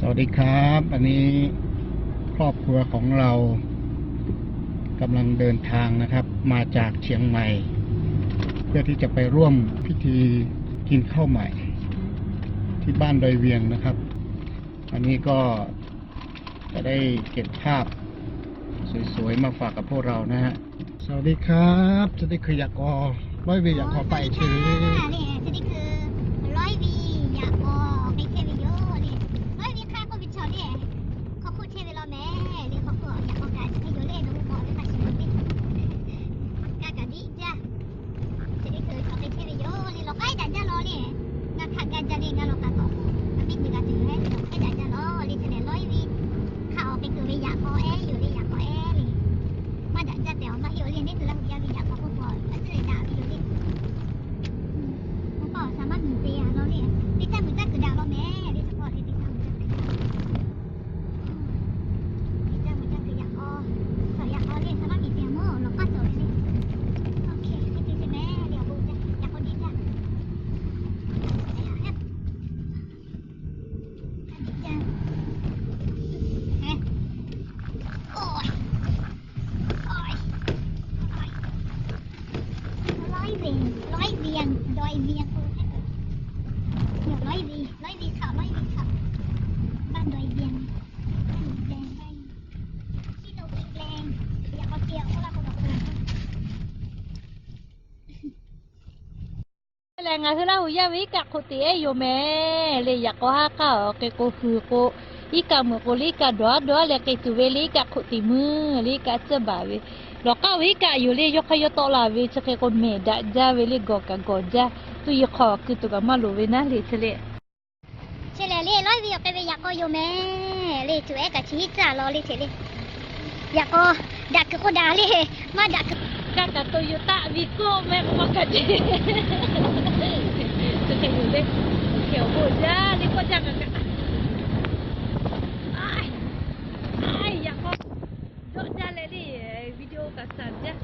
สวัสดีครับ อันนี้ครอบครัวของเรากำลังเดินทางนะครับ มาจากเชียงใหม่ เพื่อที่จะไปร่วมพิธีกินข้าวใหม่ที่บ้านดอยเวียงนะครับ อันนี้ก็จะได้เก็บภาพสวยๆมาฝากกับพวกเรานะฮะ สวัสดีครับ จะได้เคยอยากกอ ร้อยเวียงอยากกอไปเชย นี่จะได้คือ ร้อยเวียงอยากกอไปเชยโย นี่ ร้อยเวียงข้าก็ไปชอ นี่ ขอพูดเชยโยเลยแม่ นี่ขอพูดอยากกอกาเชยโยเลย น้องบอกเลยค่ะเชยโยเลย กากาดิจ้ะ จะได้คือเขาไปเชยโย นี่เราใกล้ดันจ้ะรอ นี่ งาคากันจ้ะ นี่งาเรากาต่อ ไม่มีการจะอยู่ให้เราใกล้ดันจ้ะรอ นี่เฉลี่ยร้อยเวียง ข้าออกไปคือไปอยากกอแออยู่เลย อยากกอแอเลย มาดันจ้ะ แต่ว่ามาอยู่เลย นี่คือเราอยากไปอยากกอพวกบอล ก็จะเลยด่าไปอยู่เลย อืม แล้วก็สามารถหนีไปอ่ะ เราเนี่ย ติดจ้ะ มือจ้ะ คือด่าเราแม่ นี่เฉพาะเลย ติดจ้ะ มือจ้ะ คือด่า อืม ติดจ้ะ มือจ้ะ คืออยากกอ สาวอยากกอเลย สามารถหนีไปอ่ะ โม่ เราก็จบเลย โอเค ไม่ติดใช่ไหม เดี๋ยวกูจะอยากกอดีจ้ะ โอ๊ย โอ๊ย โอ๊ย ร้อยเวียง ร้อยเวียง ดอยเวียง โอ้ย เดี๋ยวร้อยเวียง ร้อยเวียงค่ะ ร้อยเวียงค่ะ บ้านดอยเวียง บ้านแดง บ้านขี้นกแดง อยากเอาเตียง เพราะว่าเขาบอกว่า Leh ngaˬ hui Laˇ huˍ yaˇ ve iˉ kaˆ hk'oˆ teꞈ ehˉ yoˬ mehˍ le. Yaꞈ k'aw haˉ k'aˇ awˬ hk'e k'o hui k'o, iˉ kaˆ meuꞈ k'o le iˉ kaˆ dawˬ a dawˬ a leh k'ai tuˬ ve le, iˉ kaˆ hk'oˆ teꞈ meuˇ le, iˉ kaˆ tcuhˇ baˬ ve. Lawˬ k'aˇ ve iˉ kaˆ yoˬ le, yawˇ hk'aˇ yawˇ tawˆ la ve chi hk'e k'o mehˬ daꞈ jaˇ ve le, gawˬ kaꞈ gawˬ jaˇ, tuˇ yeˬ hk'aw kuiˬ tuˬ kaꞈ maˇ loˍ ve naˉ le chi le. Chi lehˬ le, Lawˇ-iˉ ve awˬ hk'e ve yaꞈ k'aw yoˬ mehˍ le, tuˬ ehˉ kaꞈ chi hiˉ caˇ law le hteꞈ le. Yaꞈ k'aw daꞈ kuiˬ k'o daꞈ le, maˇ daꞈ kuiˬ. Kaˇ kaꞈ to yoˬ taˆ ve kawˆ mehˆ k'o maˇ kaꞈ ce. Chi hk'e yoˬ le, hk'e awˬ bon jaˇ le kawˆ jaˇ kaꞈ kaꞈ. Yaꞈ k'aw dawˆ jaˇ leh le, video kaꞈ saˍ jaˇ.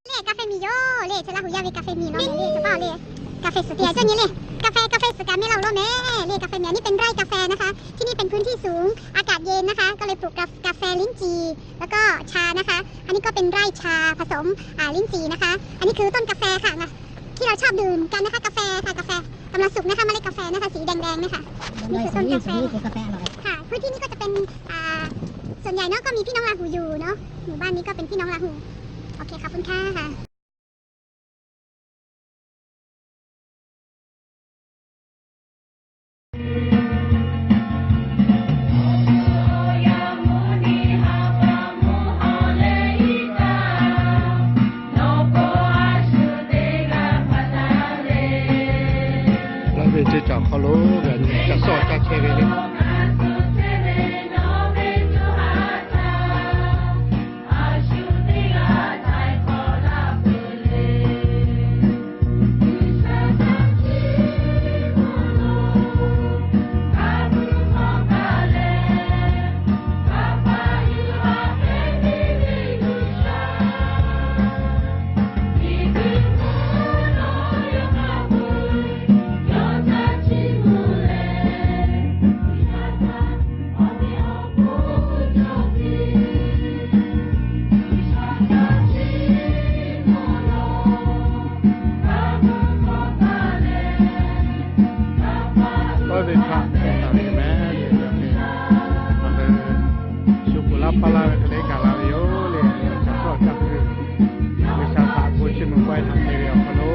Le กาแฟ miˬ yoˬ le, chi Laˇ huˍ yaˇ ve กาแฟ miˬ law mehˍ le, chi paˇ le. กาแฟ suhˍ te a cawˇ nyi le. กาแฟ กาแฟ suhˍ kaꞈ mehˆ laˇ-oˬ law mehˍ le, กาแฟ miˬ อันนี้เป็นไร่กาแฟนะคะ ที่นี่เป็นพื้นที่สูง อากาศเย็นนะคะ ก็เลยปลูกกาแฟ กาแฟ ลิ้นจี่ แล้วก็ชานะคะ อันนี้ก็เป็นไร่ชาผสม อ่า ลิ้นจี่นะคะ อันนี้คือต้นกาแฟค่ะ ที่เราชอบดื่มกันนะคะ กาแฟค่ะ กาแฟกำลังสุกนะคะ เมล็ดกาแฟนะคะ สีแดงๆเนี่ยค่ะ นี่คือต้นกาแฟ กาแฟอร่อยค่ะ พื้นที่นี่ก็จะเป็น อ่า ส่วนใหญ่เนาะก็มีพี่น้องลาหูอยู่เนาะ หมู่บ้านนี้ก็เป็นพี่น้องลาหู โอเค ขอบคุณค่ะ Lawˇ ve ce caˬ hk'aw lo g'a nyi ca sawˇ ca chehˇ ve le. Lawˇ ve htaꞈ te taˍ ve mehˍ le, ngaˬ hui shu kuˬ laˇ paˇ laˇ ve hk'e le gaˬ la ve yoˬ le, ca sawˇ ca hkui, G'uiˬsha htaꞈ bon chiˇ mvuh k'ai htaꞈ te ve awˬ hk'aw lo,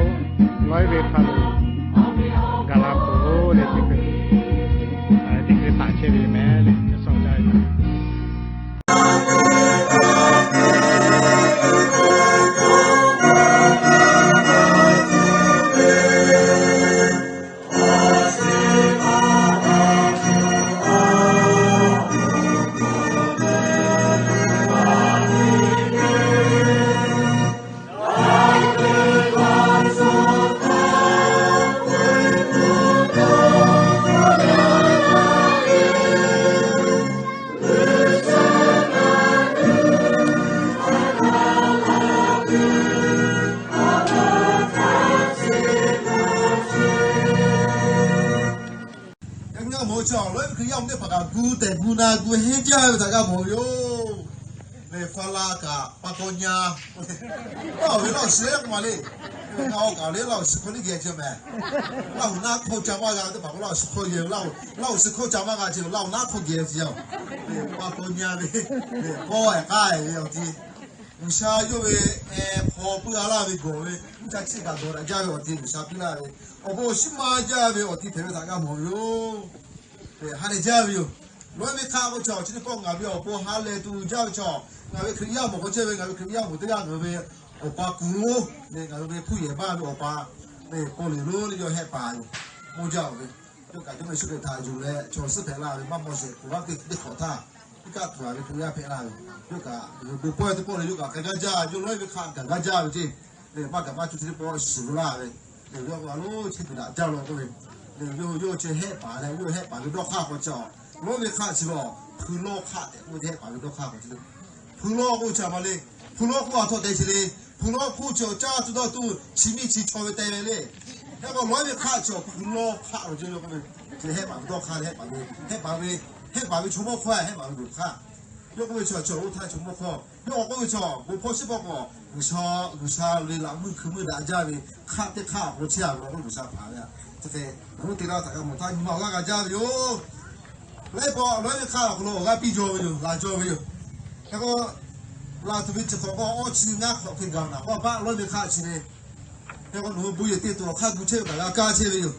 Lawˇ-iˉ ve hk'a lo gaˬ la peuˬ-oˬ le, teˇ hkui, teˇ hkui taˍ chehˇ ve mehˍ le, ca sawˇ ca ve. Chaw lawˉ ve Hkriꞈ yaˇ awˬ teˇ hpaˍ kaꞈ gu tehˬ gu na gu henˇ jaˇ ve htaꞈ g'a mawˬ ve yoˬ. Lehˬ, Faˍlaˍ kaꞈ pa taw nya, Laˇ huˍ ve Laˇ huˍ shiˍ k'o ma le. Ngaˬ awˬ kaˍ le Laˇ huˍ shiˍ hkawˇ liˇ geh ce mehˬ. Laˇ huˍ naˉ hkawˇ ca maˇ g'a ve teˇ hpaˍ k'o Laˇ huˍ shiˍ hkawˇ geh ve, Laˇ huˍ, Laˇ huˍ shiˍ hkawˇ ca maˇ g'a ce, Laˇ huˍ naˉ hkawˇ geh ve yoˬ. Lehˬ, pa taw nya ve, lehˬ, kawˇ ehˍ k'aˇ ehˍ ve awˬ ti, G'uiˬsha yawˇ ve ehˍ hk'aw puiˉ a laˇ ve gawˬ ve, mvuhˇ cha chiˆ kaꞈ dawˬ daꞈ jaˇ ve awˬ ti G'uiˬsha piˇ laˇ ve, awˬ bon awˬ shinˉ maˇ jaˇ ve awˬ ti hpehꞈ ve htaꞈ g'a mawˬ ve yoˬ. Ha lehˬ jaˇ ve yoˬ. Lawˉ ve hk'aˆ k'oˆ chaw chi teˇ pawˆ ngaˬ ve awˬ pon ha lehˬ tuˬ jaˇ ve chaw, ngaˬ ve Hkriꞈ yaˇ mawˬ k'o chehˇ ve, ngaˬ ve Hkriꞈ yaˇ mawˬ teˇ g'aˇ ngaˬ hui ve awˬ pa kuˬ lo, lehˬ ngaˬ hui ve hpuˇ yehˬ baˇ ve awˬ pa, lehˬ paw lehˬ lo leh yawˇ hehˆ paˍ yoˬ. Mawˇ jaˇ ve, yawˇ kaꞈ Jawˇmawˇ Yeˍsuˆ Hkriꞈ htaꞈ yuˬ leh chaw suhˉ hpehꞈ la ve maˇ mawˬ sheˍ, kuˬ vaˇ teˇ teˇ hk'awꞈ htaˇ, teˇ kaˆ tuˬ a ve Hkriꞈ yaˇ hpehꞈ la ve, yawˇ kaꞈ bon pawehˇ teˇ pawˆ leh yawˇ kaꞈ k'ai gaˇ jaˇ, yawˇ lawˉ ve hk'aˆ gaˬ gaˇ jaˇ ve ceˇ. Lehˬ maˇ gaˬ maˇ cuˇ chi teˇ pawˆ shiˍ lo laˇ ve, lehˬ yawˇ k'o a lo chi kuiˬ daꞈ jaˇ law k'oˆ ve, lehˬ yawˇ yawˇ chi hehˆ paˍ leh yawˇ hehˆ paˍ ve dawˇ hk'aˇ k'awꞈ chi a, lawˉ ve hk'aˆ chi lawˬ hpui lawˇ hk'aˆ tehꞈ k'oˆ ve hehˆ paˍ ve dawˇ hk'aˇ k'awꞈ chi le. Hpui lawˇ k'oˆ chi a ma le, hpui lawˇ k'oˆ a htawˇ te chi le, hpui lawˇ hk'oˆ chi awˬ caˇ tuˬ dawˇ tuˬ chi miˇ chi chaw ve te ve le. Hk'e k'o lawˉ ve hk'aˆ chi awˬ hpui lawˇ hk'aˆ lo ce yawˇ k'oˆ ve, hehˆ paˍ ve dawˇ hk'aˇ, hehˆ paˍ ve, hehˆ paˍ ve, hehˆ paˍ ve chaw mawˇ hkawˇ, hehˆ paˍ ve g'uiˬ hk'aˆ. Yawˇ k'oˆ ve chi a chaw oˇ htaˇ chaw mawˇ hkawˇ, yawˇ k'awꞈ k'oˆ ve chi a bon hpawˇ shiˉ pawˆ k'awꞈ G'uiˬsha, G'uiˬsha le laꞈ meuˇ hkui meuˇ daꞈ jaˇ ve hk'aˆ teˇ hk'aˆ awˬ hk'aw chehˇ a ve k'o G'uiˬsha hpaˍ ve a. Chi hk'e ngaˬ hui te laˇ htaꞈ g'a mawˬ htaˇ nyi ma awˬ g'aˇ g'a jaˇ ve yoˬ. Laiˉ pawˆ lawˉ ve hk'aˆ awˬ hk'aw lo awˬ g'aˇ piˇ jaw ve yoˬ, laˬ jaw ve yoˬ. Hk'e k'o, laˬ tuˬ ve chi hk'awꞈ k'o awˇ chi ngaˇ hk'awꞈ hk'e gaˬ naˍ k'o baˆ lawˉ ve hk'aˆ chi le. Hk'e k'o nawˬ hui bon yehˬ te tuˬ awˬ hk'aˇ gu chehˇ ve kaꞈ g'a kaˇ chehˇ ve yoˬ.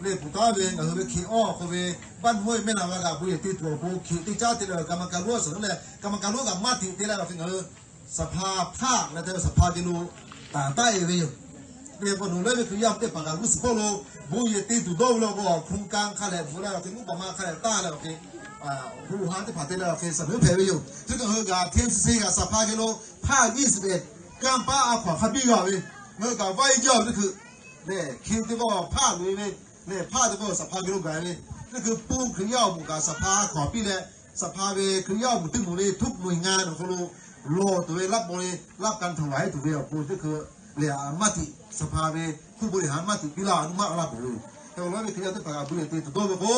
Lehˬ peuˬ taˍ ve ngaˬ hui ve Hkriꞈ awˬ hk'aw ve baˆ nuˇ ve mehˆ naˍ va kaꞈ bon yehˬ te tuˬ awˬ pon Hkriꞈ teˇ caˉ te leh กรรมการ lonˉ a suhˍ lonˉ leh กรรมการ lonˉ kaꞈ maˇ tiꞈ te leh awˬ hk'e ngaˬ hui สภา hpaˆ leh te ve สภา geh lo taˍ taˆ e ve yoˬ. Lehˬ k'o nawˬ lawˉ ve Hkriꞈ yaˇ teˇ hpaˍ kaꞈ g'uˇ suhˍ hpawˇ lo bon yehˬ te tuˬ dawˇ ve le k'o, โครงการ hk'a lehˬ bvuhꞈ leh awˬ hk'e nuˉ paˍ ma hk'a lehˬ taˇ leh awˬ hk'e, hu ha teˇ hpaˍ te leh awˬ hk'e suhˍ lonˉ hpehꞈ ve yoˬ. Chi kaꞈ ngaˬ hui kaꞈ ทีเอ็มซีซี kaꞈ สภา geh lo hpaˆ nyiˇ suhˍ lehˬ kanˇ paˆ a hkaw aˬ hk'a biˇ g'a ve, ngaˬ hui kaꞈ vaiˇ jaˇ ve teˇ hkui lehˬ hk'e te k'o hpaˆ loꞈ e ve, lehˬ hpaˆ te k'o สภา geh lo gaˬ ve, teˇ hkui pon Hkriꞈ yaˇ awˬ moˍ kaꞈ สภา a hkaw aˬ piˇ leh สภา ve Hkriꞈ yaˇ awˬ moˍ teˇ moˍ le ทุกหน่วยงาน awˬ hk'aw lo lawˬ tuˬ ve laˇ paw le laˇ kan htaꞈ vaˬ heˆ tuˬ ve awˬ pon teˇ hkui lehˬ a maˇ tiꞈ สภา ve hkuˆ bo le ha maˇ tiꞈ piˇ laˇ a nuˇ maˇ a laˇ peuˬ ve yoˬ. Hk'e k'o lawˉ ve Hkriꞈ yaˇ teˇ hpaˍ kaꞈ bon yehˬ te tuˬ dawˇ ve k'o,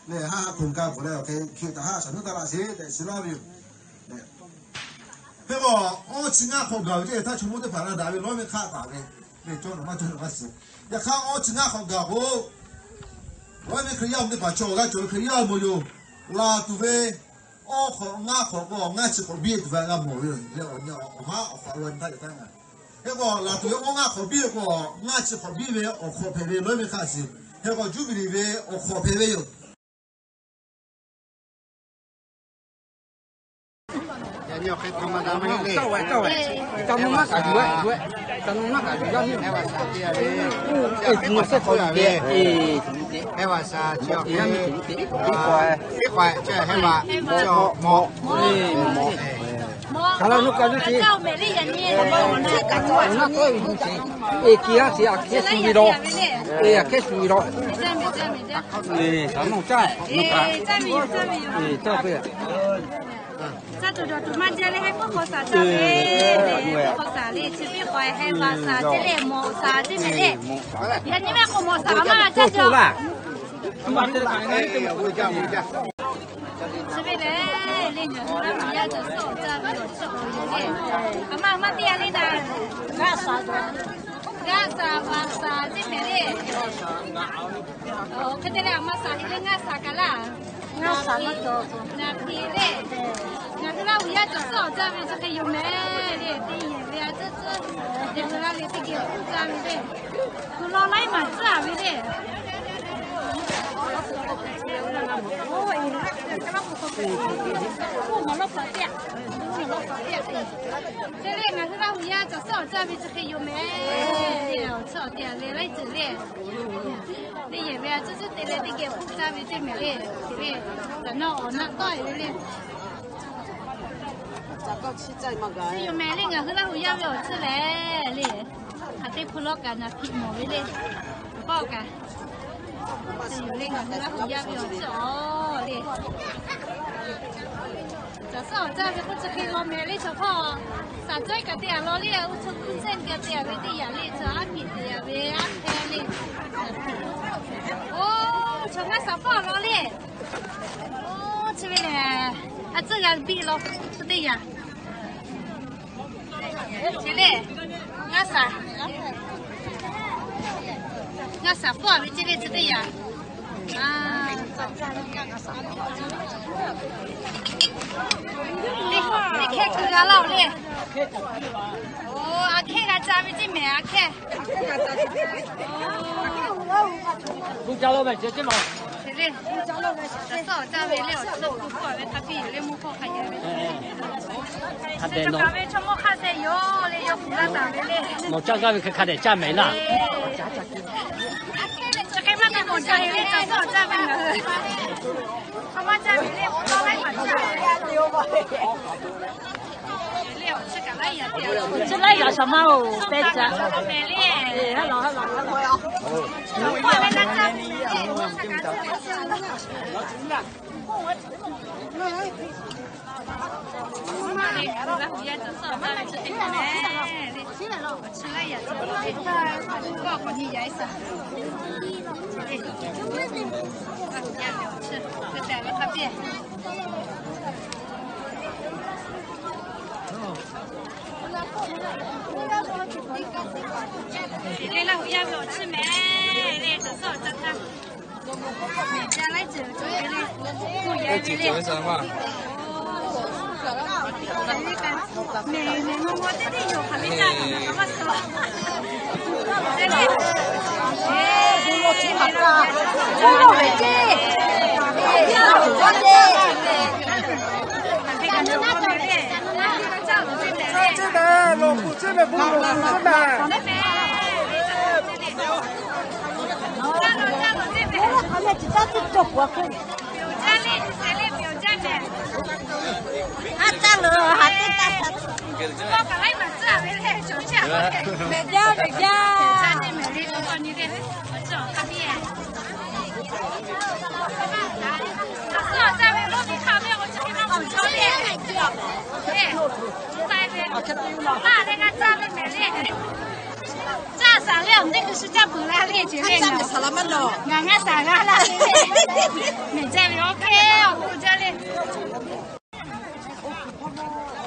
lehˬ haˆ haˆ โครงการ bvuhꞈ leh awˬ hk'e hk'e taˍ haˆ shaˍ nuˇ taˇ laꞈ sheˍ tehꞈ shiˍ laˇ ve yoˬ. Hk'e k'o awˇ chi ngaˇ hk'awꞈ gaˬ ve ceˇ htaˇ chaw mawˇ teˇ hpaˍ na daꞈ ve lawˉ ve hk'aˆ taˍ ve, lehˬ cawˇ nawˬ maˇ cawˇ nawˬ maˇ shiˍ. Yaꞈ hk'aˇ awˇ chi ngaˇ hk'awꞈ gaˬ k'o, lawˉ ve Hkriꞈ yaˇ awˬ moˍ teˇ hpaˍ chaw g'a cawˬ ve Hkriꞈ yaˇ awˬ moˍ yoˬ. Laˬ tuˬ ve awˇ hk'awꞈ ngaˇ hk'awꞈ k'o ngaˇ chi hk'awꞈ biˇ tuˬ ve g'a mawˬ ve yoˬ. Leh awˬ nyi awˬ haˉ awˬ hk'awꞈ lo nyi taˇ yaꞈ taˇ ngaˬ. Hk'e k'o laˬ tuˬ ve awˇ ngaˇ hk'awꞈ biˇ k'o ngaˇ chi hk'awꞈ biˇ ve awˬ hk'awꞈ hpehꞈ ve lawˉ ve hk'aˆ chi. Hk'e k'o Juˇbiˍliˍ ve awˬ hk'awꞈ hpehꞈ ve yoˬ. Eˬ, ki ha ce a hkehˉ shu ve law. Eˬ, a hkehˉ shu ve law. Eˬ, taˍ nawˬ caˇ, nawˬ kaꞈ. Eˬ, caˇ ve yoˬ, caˇ ve yoˬ. Caˇ tuˬ dawˬ tuˬ maˇ jaˇ leh heh k'oˆ hk'aw shaˍ caˇ ve le. Heh k'oˆ hk'aw shaˍ le, chi teˇ hk'aw heh va shaˍ teˇ leh mawˬ shaˍ teˇ mehˍ le. Yaꞈ nyi mehˆ k'o mawˬ shaˍ maˇ caˇ cawˬ. Chi ve lehˬ, le ngaˬ hui Laˇ huˍ yaˇ cawˬ suhˉ awˬ caˇ ve awˬ chi awˬ hk'aw lo le. A ma a ma teˇ yanˇ le naˍ, g'aˇ shaˍ, g'aˇ shaˍ, va shaˍ teˇ mehˍ le. Hk'e te leh a ma shaˍ heˆ le ngaˇ shaˍ kaꞈ laˇ. Ngaˇ shaˍ maˇ cawˬ, naˍ hpeꞈ le. Ngaˬ hui Laˇ huˍ yaˇ cawˬ suhˉ awˬ caˇ ve chi hk'e yoˬ mehˍ le. Teˇ yehˬ ve a tcuhˉ tcuhˉ, teˇ g'aˇ le teˇ geh k'oˆ caˇ ve le. Hk'aw lo laiˉ maˬ tcuhˉ a ve le. Te leh ngaˬ hui Laˇ huˍ yaˇ cawˬ suhˉ awˬ caˇ ve chi hk'e yoˬ mehˍ le. Awˬ tcuhˉ awˬ te a ve laiˉ ceuˬ le. Teˇ yehˬ ve a tcuhˉ tcuhˉ te leh teˇ geh k'oˆ caˇ ve teˇ mehˍ le. Te leh caˬ nawˇ awˬ naˆ tawˆ e ve le. Yoˬ mehˍ le ngaˬ hui Laˇ huˍ yaˇ ve awˬ tcuhˉ lehˬ le. Hk'aˬ teˇ hpu lawˇ kaꞈ naˍ hpeꞈ mawˬ ve le. K'awꞈ kaꞈ, yoˬ le ngaˬ hui Laˇ huˍ yaˇ ve awˬ tcuhˉ awˬ le. Caˬ suhˉ awˬ caˇ ve k'oˆ chi hk'e law mehˍ le chaw hpawˇ. Shaˍ cawehˇ kaꞈ te a law le, oˇ chaw hkuˇ chehˇ kaꞈ te a ve teˇ yanˇ le, chaw aˉ hpeꞈ te a ve aˉ hpehˇ le. Oˇ chaw ngaˇ shaˍ hpawˇ law le. Chi ve lehˬ, a tcuhˇ g'a biˇ law tcuhˇ teˇ yanˇ. Chi le, ngaˇ shaˍ, ngaˇ shaˍ pfuhˇ ve ce le tcuhˇ teˇ yanˇ. Teˇ hkehˇ keu g'a laˇ-oˬ le. Oˬ, aˬ hkehˇ g'a ca ve ceˇ mehˍ, aˬ hkehˇ. Gu ca lo ve ce ceˇ ma. Te le, caˬ suhˉ awˬ caˇ ve le, awˬ suhˉ kuˬ kuˬ ve hk'a piˇ yoˬ le, mvuhˇ hpawˇ hk'a yehˬ ve. Hk'a dehꞈ nawˬ ve chaw mawˇ hk'aˇ seh yoˬ le, yawˇ kuˬ laˇ taˍ ve le. Nawˬ caˇ gaˇ ve hk'a hk'a dehꞈ caˇ mehˍ laˇ. Chi hk'e maˇ te nawˬ caˇ ve le, caˬ suhˉ awˬ caˇ ve ngaˬ hui. Hk'a maˇ caˇ ve le, awˬ tawˇ laiˉ maˬ caˇ. Chi laiˉ yaꞈ shaˍ ma-oˬ, pehˇ caꞈ. Teˇ ceuˬ teˇ ceuˬ ve sa ma. Caˇ saˍ le, awˬ teˇ hkui shu caˇ peuˬ la le, ce le, ngaˬ ngaˇ saˍ g'a la le. Mehˬ jaˇ ve awˬ hk'e awˬ k'oˆ jaˇ le.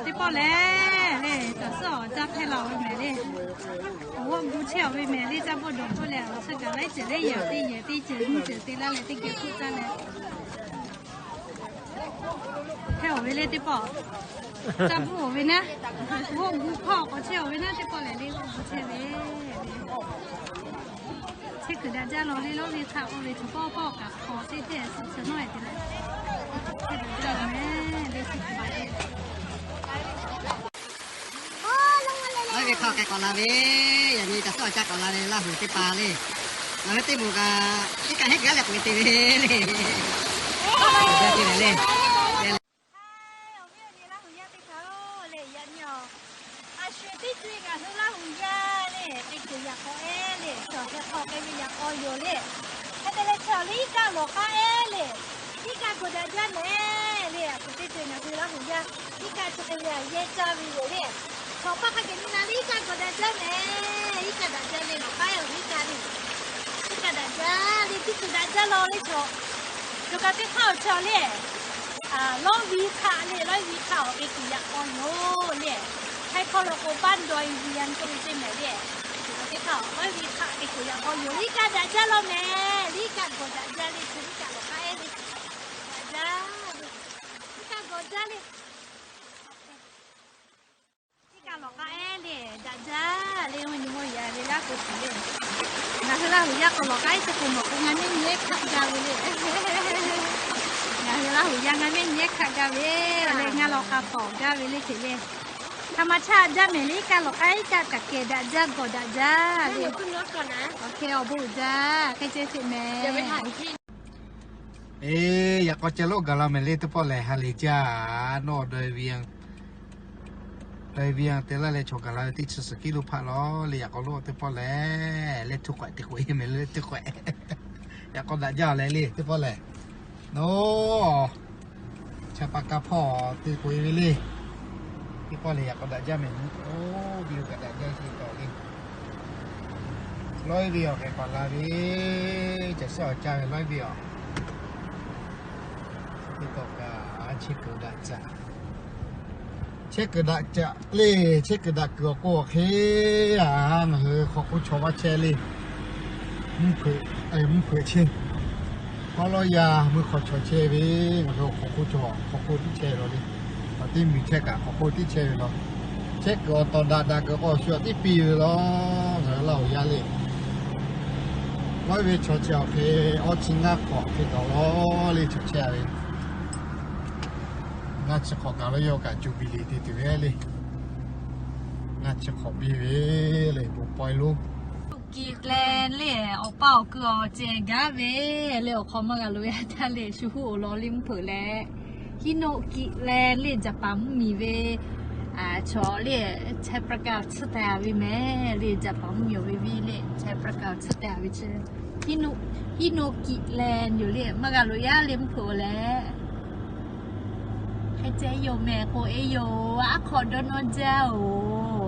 Teˇ pawˆ lehˬ, le caˬ suhˉ awˬ caˇ hpehˇ la-oˬ ve mehˍ le. Awˬ g'awˇ gu chehˇ-oˬ ve mehˍ le, caˇ bawˆ dawˬ k'oˆ leh, awˬ suhˉ kaꞈ laiˉ ceuˬ le, yehˬ teˇ yehˬ teˇ ceuˬ nyiˇ ceuˬ te laˇ leh teˇ geh hk'oˆ caˇ leh hpehˇ-oˬ ve le teˇ pawˆ. Caˇ bawˆ-oˬ ve naˉ, g'awˇ gu hkawˇ k'awꞈ chehˇ-oˬ ve naˉ, teˇ pawˆ lehˬ le g'awˇ gu chehˇ ve. Chehˇ kuiˬ daꞈ jaˇ law le, lawˇ ve hk'aˆ k'oˆ ve tuˬ pawˆ pawˆ kaꞈ hk'awꞈ teˇ teˇ suhˍ suhˍ nawˉ-e te leh, chehˇ kuiˬ daꞈ jaˇ law mehˍ le, chehˇ kuiˬ daꞈ jaˇ. Lawˇ ve hk'aˆ k'ai k'awꞈ la ve, yaꞈ nyi caˬ suhˉ awˬ caˇ k'awꞈ la ve Laˇ huˍ teˇ hpaˍ le. Ngaˬ hui teˇ moˍ kaꞈ iˉ kaˆ heˉ gaˉ leh k'oꞈ-e te ve le. Awˬ viˉ awˬ nyi Laˇ huˍ yaˇ teˇ hpaˍ-oˬ le, yaꞈ nyi-oˬ, a shu teˇ co-e ngaˬ hui Laˇ huˍ yaˇ le, teˇ co yaꞈ k'aw ehˉ le, chaw hk'e hk'aw k'ai ve yaꞈ k'aw yoˬ le. Hk'e te leh chaw le iˉ kaˆ lawˬ k'aˉ ehˉ le, iˉ kaˆ gu daꞈ jaˇ mehˍ le. A shu teˇ co-e ngaˬ hui Laˇ huˍ yaˇ iˉ kaˆ chi hk'e ve a yehˇ caˇ ve yoˬ le. Chaw paˇ hk'a kehˬ nyi na le iˉ kaˆ gu daꞈ jaˇ mehˍ, iˉ kaˆ daꞈ jaˇ le, lawˬ k'aˉ ehˉ-oˬ iˉ kaˆ le. Iˉ kaˆ daꞈ jaˇ le, teˇ co daꞈ jaˇ law le chaw. Chaw kaꞈ teˇ hk'aˇ awˬ chaw le. Lawˇ ve hk'aˆ le, lawˇ ve hk'aˆ awˬ k'e kuiˬ yaꞈ k'aw yoˬ le. Htaiˍ hkawˇ lo k'o บ้านดอยเวียง k'oˆ ve teˇ mehˍ le. Teˇ hk'aˇ lawˇ ve hk'aˆ k'e kuiˬ yaꞈ k'aw yoˬ. Iˉ kaˆ daꞈ jaˇ law mehˍ, iˉ kaˆ gawˬ daꞈ jaˇ le, chaw iˉ kaˆ lawˬ k'aˉ ehˉ le. Daꞈ jaˇ le, iˉ kaˆ gawˬ jaˇ le. Iˉ kaˆ lawˬ k'aˉ ehˉ le, daꞈ jaˇ le, mvuhˇ nyi mawˇ yaꞈ ve laˇ k'o shiˍ le. Ngaˬ hui Laˇ huˍ yaˇ k'o lawˬ k'aˉ ehˉ chi k'o mawˬ k'o ngaˬ mehˆ nyi ehˉ hkaˆ gaˇ ve le. Ngaˬ hui Laˇ huˍ yaˇ ngaˬ mehˆ nyi ehˉ hkaˆ gaˇ ve, le ngaˬ lawˬ k'a pawˍ gaˇ ve le hk'e le. Hk'a ma chaˇ jaˇ mehˍ le, iˉ kaˆ lawˬ k'aˉ ehˉ iˉ kaˆ kaꞈ kehˬ daꞈ jaˇ gawˬ daꞈ jaˇ le. Awˬ hk'e awˬ bon uiˍ jaˇ, hk'e ceh sheˍ mehˍ. Eˬ, yaꞈ k'aw ceh lo gaˬ la mehˍ le teˇ pawˆ lehˬ, ha lehˬ jaˇ. Nawˬ ดอยเวียง te laˇ leh chaw gaˬ la ve teˇ chi suhˍ kiˇ lo hpaˆ law le. Yaꞈ k'aw lo teˇ pawˆ lehˬ, leh htu k'awehꞈ te k'oꞈ e mehˍ le, leh htu k'awehꞈ. Yaꞈ k'aw daꞈ jaˇ leh le teˇ pawˆ lehˬ. Nawˬ cha pa ka hpawˇ te k'oꞈ e ve le. Teˇ pawˆ lehˬ yaꞈ k'aw daꞈ jaˇ mehˍ. Oˇ, video kaꞈ daꞈ jaˇ sheˍ tawˍ le. Lawˇ ve awˬ hk'e k'awꞈ la ve, caˬ suhˉ awˬ caˇ ve lawˇ ve awˬ. Teˇ tawˍ kaꞈ Chehˇ kuiˬ daꞈ caꞈ, chehˇ kuiˬ daꞈ caꞈ le. Chehˇ kuiˬ daꞈ kuiˬ awˬ k'o awˬ hk'e, a, ngaˬ hui hk'aw hk'oˆ chaw maˇ chehˇ le. Mvuhˇ hpeuꞈ, mvuhˇ hpeuꞈ chehˇ. Awˉ lawˉ yaˇ mui hk'aw chaw chehˇ ve, ngaˬ hui hk'aw hk'oˆ chaw hk'aw hk'oˆ tiˉ chehˇ ve law le. Awˬ teˇ miˬ chehˇ kaꞈ hk'aw hk'oˆ tiˉ chehˇ ve law. Chehˇ kuiˬ awˬ tawˍ daꞈ daꞈ kuiˬ k'o shu awˬ tiˉ piˇ ve law. Ngaˬ hui Laˇ huˍ yaˇ le, kawehˇ ve chaw chi awˬ hk'e, awˇ chi ngaˇ hk'awꞈ hk'e tawˍ law le chaw chehˇ ve. Ngaˇ chi hk'awꞈ kaꞈ lawˇ yaˇ kaꞈ jubilee te tuˬ ve le. Ngaˇ chi hk'awꞈ piˇ ve le, bon pawehˇ lonˉ. Kiꞈ leh le, awˬ pa awˬ kuiˬ awˬ cehˬ gaˇ ve le, awˬ hk'aw maˇ g'a loꞈ yaˇ htaˇ le, shu huˉ awˬ lawn le mvuhˇ hpeuꞈ leh, Hinoki leh le, Japan mvuhˇmiˬ ve chaw le, Chaiprakaw tsuhˇ taˍ ve mehˍ le, Japan mvuhˇmiˬ ve le, Chaiprakaw tsuhˇ taˍ ve chi, Hinoki leh yoˬ le, maˇ g'a loꞈ yaˇ le mvuhˇ hpeuꞈ leh, hk'e ceh yoˬ mehˍ k'o e yoˬ, aˉ hk'awꞈ dawˇ nawˇ jaˇ oˬ.